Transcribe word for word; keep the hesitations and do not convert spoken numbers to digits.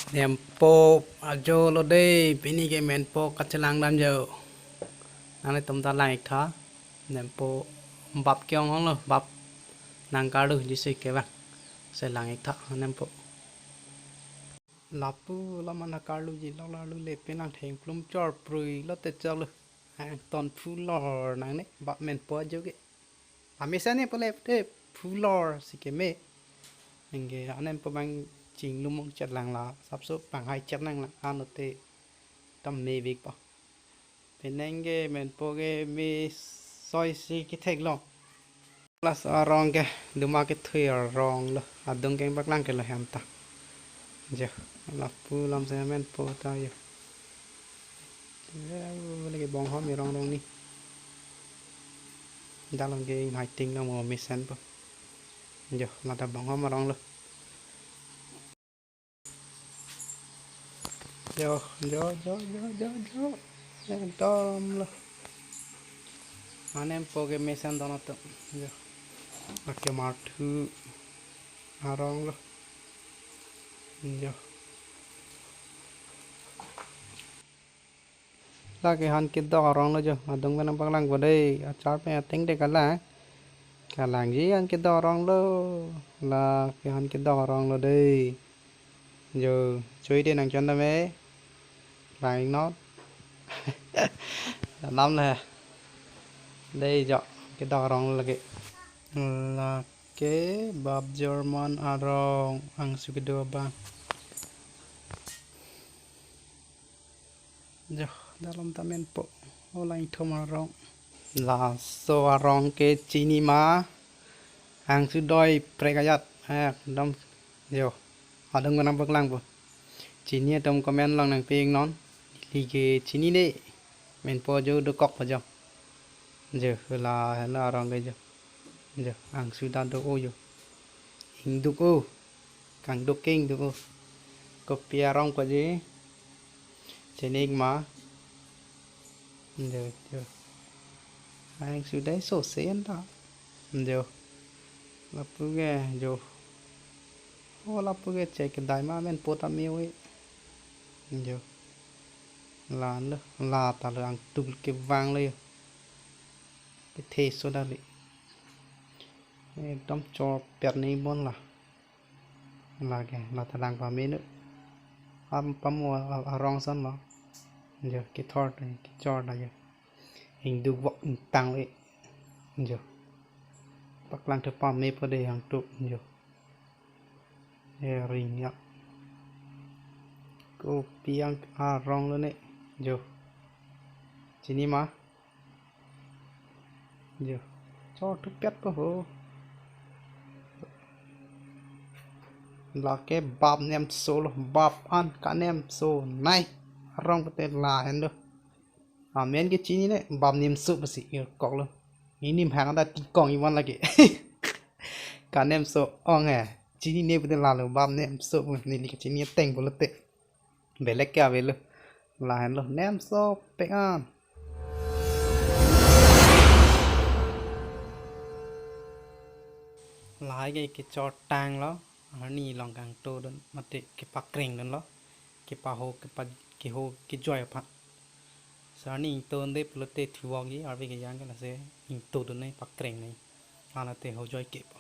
Nempo ajo lo dei, pini ke menpo kachelang dam jo. Nanglitum ta lang ik tha. Nempo bap ke-ong ong lo, bap nang karlu jisi ke bang. Se lang ik tha nempo. Lapu lam an karlu ji lo, la lu le penang thengplum chor prui lo te chok lo. Hang ton phulor nangne, bap menpo ajo ke. Amesen ne pule te phulor si keme. Anke anempo bang chinglum ong chet lang la, sapso bang hai chet lang la, ano te tam me vik pa. Penang ke menpo ke me soi si kethek lo. Laso arong ke duma kethui arong lo, adung keng paklang ke lo hem ta. Jo, lapu lam se menpo ta jo. Jo, lake bonghom arong arong ni. Dalam ke inghai ting lo mo mesen po. Jo, mata bonghom arong lo. Jo, jo, jo, jo, jo, jo. Ekdom lo. Anempo ke mesen dono to. Jo. Lake marthu arong lo. Jo. Lake han kedok arong lo jo. Adung pen nang paklang po dei. Achar pen ateng de kalang. Kalang ji han kedok arong lo. Lake han kedok arong lo dei. Jo, chui de nang chon dam e. Lang ik non. Nam le. Dei jo, kedok arong lake. Lake bap German arong angsu kedo abang. Jo, dalam ta menpo. O lang thom arong. Laso arong ke chini ma. Angsu doi prek ajat. Ekdom. Jo. Adung pen nang paklang po. Chini atum comment along nangpi ik non. Ili ke chini de. Menpo ajo dokok po jo. Jo, la, la arong ke jo. Jo, angsu ta do o jo. Ingduk o. Kangduk ke ingduk o. Kopi arong po ji. Chini ik ma. Jo, jo. Angsu dai so sen ta. Jo. Lapu ke, jo. O lapu ke chek kedai ma menpo ta me o e. Jo. La lo, la ta lo angtuk kevang lo jo. Kethe so dali. Ekdom chor per ni bon la. Lake, la ta lang pame nu. Am pamo a-, a-, arong ason lo. Jo, kethor ta, kechor ta jo. Ingduk vok ingtang e. Jo. Paklang thu pame po de hangtuk jo. E ring ya. Kopi arong lo ne. Jo. Chini ma. Jo. Chor thupet po ho. Lake bap nemso lo, bap an kanemso nai. Arong pute lahen lo. Amen ke chini ne bap nemso pusi irkok lo. Inim hang ta tikong ivan lake. Kanemso ong he. Chinine pute la lo bap nemso pu neli ke chini ateng pulote. Belek ke ave lo. Lahen lo nemso pek an. Lahai ke kechor tang lo. Arni along kangtodun mate kepakrengdun lo. Kepaho kepa keho kejoi aphan. So arni ingtodunde pulote thuvokji arve kejang ke lasi ingtodun nai pakreng nai. Anate hojoi ke po.